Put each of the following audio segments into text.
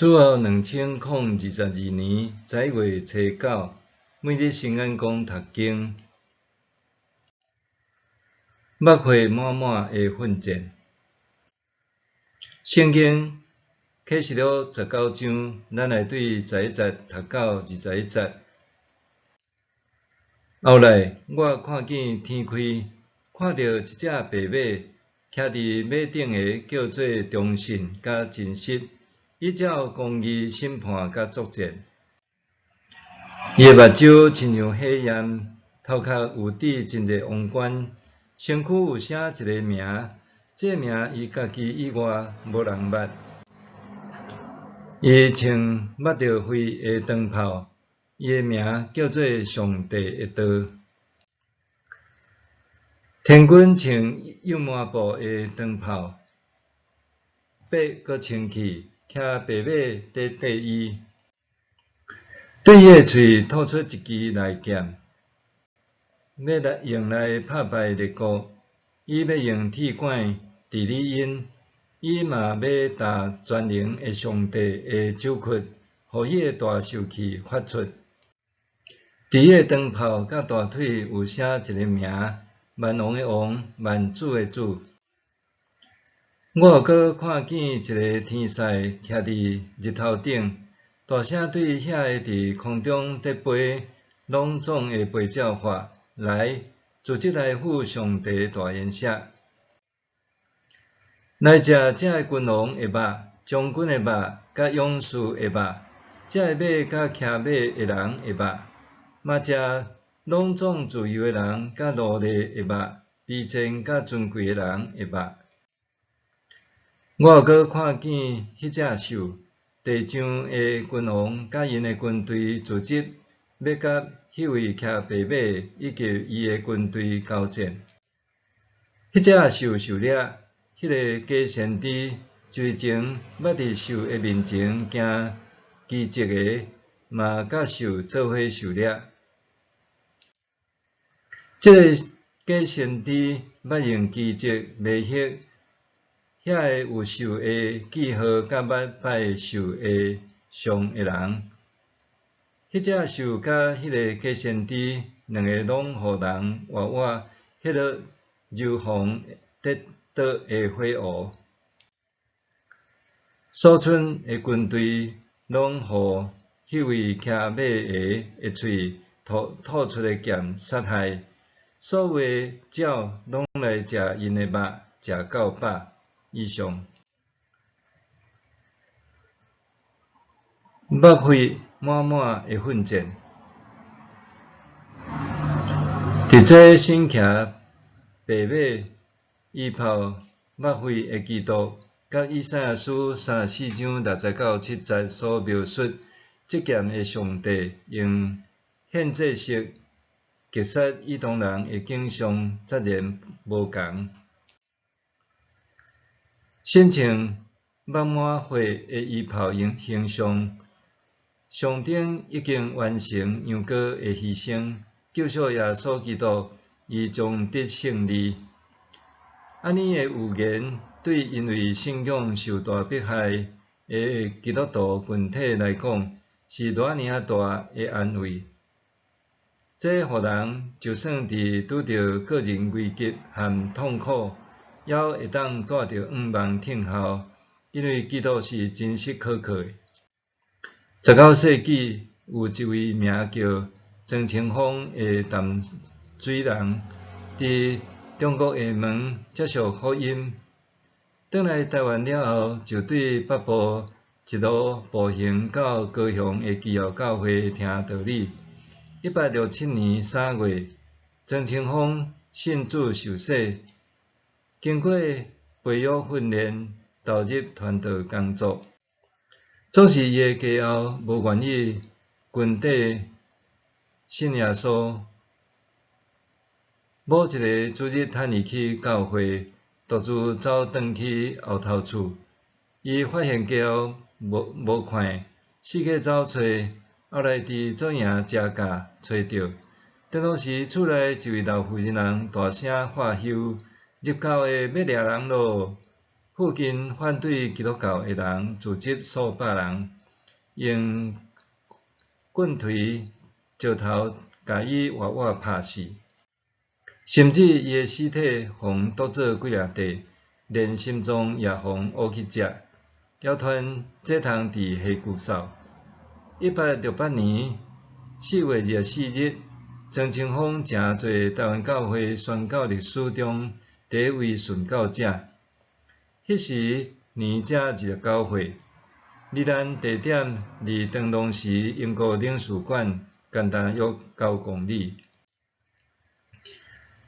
主後2022年11月初九，每日聖言講讀經，肉血滿滿的奮戰。聖經啟示錄十九章，咱來對十一節讀到21節。後來，我看見天開，看著一隻白馬，騎佇馬頂的叫做忠信佮真實，伊照公義審判佮作戰。伊的目睭親像火焰，頭殼有戴真濟王冠，身軀有寫一个名，這名伊家己以外無人捌。伊穿抹著灰的長袍，伊的名叫做上帝的道。天軍穿幼麻布的長袍，伯閣穿去，騎白馬佇綴伊。對伊的喙吐出一支利劍，欲來用來拍敗列國。伊欲用鐵管治理𪜶，伊嘛欲踏全能的上帝的酒窟，予彼个大受氣發出。佇伊的長袍佮大腿有寫一个名：萬王的王，萬主的主。我閣看見一个天使徛佇日頭頂，大聲對遐个佇空中佇飛攏總的飛鳥喊：來，聚集來赴上帝大筵席，來食這个君王的肉、將軍的肉、佮勇士的肉，這个馬佮騎馬的人的肉，嘛食攏總自由的人佮奴隸的肉，卑賤佮尊貴的人的肉。我閣看見彼隻獸，地上的君王佮𪜶的軍隊聚集，欲佮彼位騎白馬以及伊的軍隊交戰。彼隻獸受掠，彼个假先知就是前捌佇獸的面前行奇蹟的，嘛佮獸做伙受掠。這个假先知捌用奇蹟迷惑遐个有獸的記號佮捌拜獸的像的人。彼隻獸佮彼个假先知兩个攏予人活活彼落硫磺佇倒的火湖。所剩的軍隊攏予彼位騎馬的的喙吐吐出的劍殺害，所有的鳥攏來食𪜶的肉，食到飽。以上。肉血滿滿的奮戰，佇這身騎白馬、衣袍肉血的基督，佮以賽亞書34章6節到7節所描述，這劍的上帝用獻祭式擊殺以東人的景象，截然無仝。身穿肉滿血的衣袍形象，象徵已經完成羊羔的犧牲，救贖耶穌基督，伊終得勝利。按呢的預言，對因為信仰受大迫害的基督徒群體來講，是偌爾仔大的安慰。這予人就算佇拄著個人危急和痛苦，猶會當帶著向望等候，因為基督是真實可靠的。19世紀有一位名叫莊清風的淡水人，佇中國廈門接受福音，轉來台灣了後，就對北部一路步行到高雄的基要教會聽道理。1867年3月，莊清風信主受洗，經過培育訓練，投入傳道工作。總是伊的家後無願意跟綴信耶穌，某一个主日趁伊去教會，獨自走轉去後頭厝，伊發現家後無無看，四處走揣，後來佇左營食架揣著。電路時厝內一位老婦人大聲喝唏：入教的欲掠人囉！附近反對基督教的人聚集數百人，用棍槌、石頭共伊活活拍死，甚至伊的屍體予人剁做幾仔塊，連心臟也予人挖去食，謠傳這通治火龜嗽。1868年4月24日，庄清風成做臺灣教會宣教歷史中第一位殉教者。彼時年才29歲，罹難地點離當當時英國領事館僅單約9公里。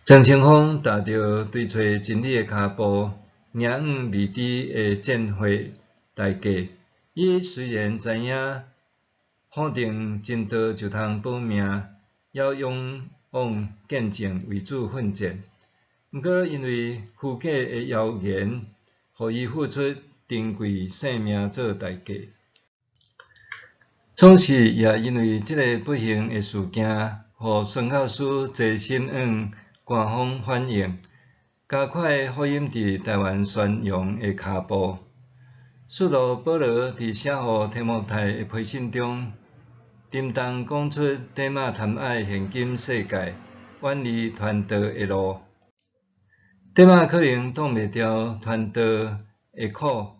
庄清風踏著追揣真理的跤步，行往未知的戰火代價。伊雖然知影否定真道就通保命，猶勇往見證為主奮戰。毋過因為虛假的謠言，予伊付出珍貴性命做代價。總是也因為這个不幸的事件，予宣教師齊心往官方反應，加快福音佇臺灣宣揚的跤步。使徒保羅佇寫予提摩太的批信中，沉重講出底馬貪愛現今世界，遠離傳道的路。底馬可能擋袂牢傳道的苦，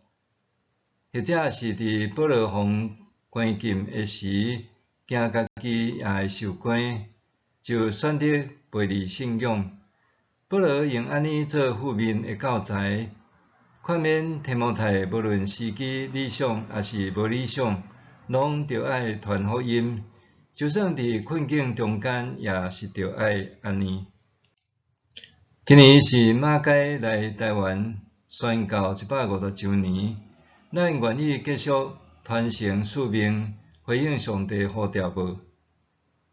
或者是佇保羅予關禁的時，驚家己也會受關，就選擇背離信仰。保羅用按呢做負面的教材，勸勉提摩太，無論時機理想抑是無理想，攏著愛傳福音。就算佇困境中間，也是著愛按呢。今年是馬偕來臺灣宣教150週年，咱願意繼續傳承使命，回應上帝呼召無？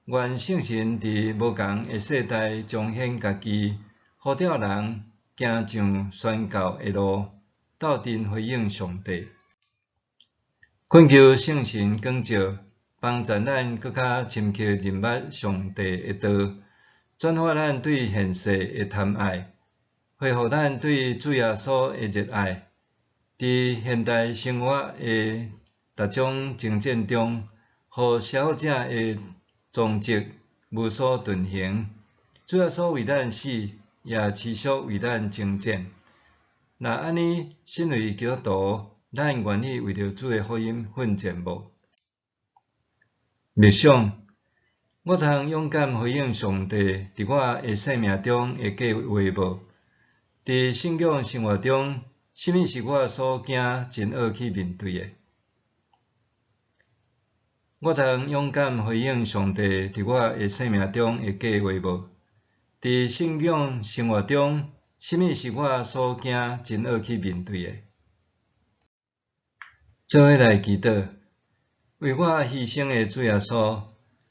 願聖神佇無仝的世代彰顯家己，呼召人行上宣教的路，鬥陣回應上帝。懇求聖神光照，幫助咱閣較深刻認捌上帝的道，轉化咱對現世的貪愛，恢復咱對主耶穌的熱愛。佇現代生活的逐種爭戰中，予捨福者的蹤跡無所遁形。主耶穌為咱死，也持續為咱征戰。若按呢，身為基督徒，咱願意為著主的福音奮戰無？默想，我通勇敢回應上帝佇我的生命中的計畫無？佇信仰生活中，啥物是我所驚真愛去面對的？我通勇敢回應上帝佇我的生命中的計畫無？佇信仰生活中，啥物是我所驚真愛去面對的？做伙來祈禱，為我犧牲的主耶穌，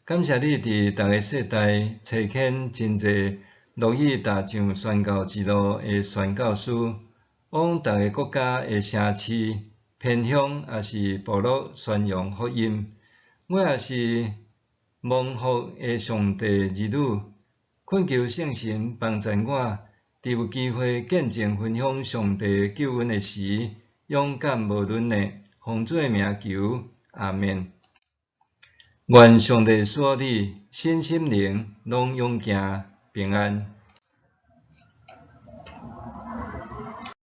感謝你佇逐个世代差遣真濟樂意踏上宣教之路的宣教師，往逐个國家的城市、偏鄉抑是部落宣揚福音。我也是蒙福的上帝兒女，懇求聖神幫助我，佇有機會見證分享上帝救恩的時，勇敢無吝嗇，奉主的名求，阿們。願上帝賜福你，身心靈攏勇健平安。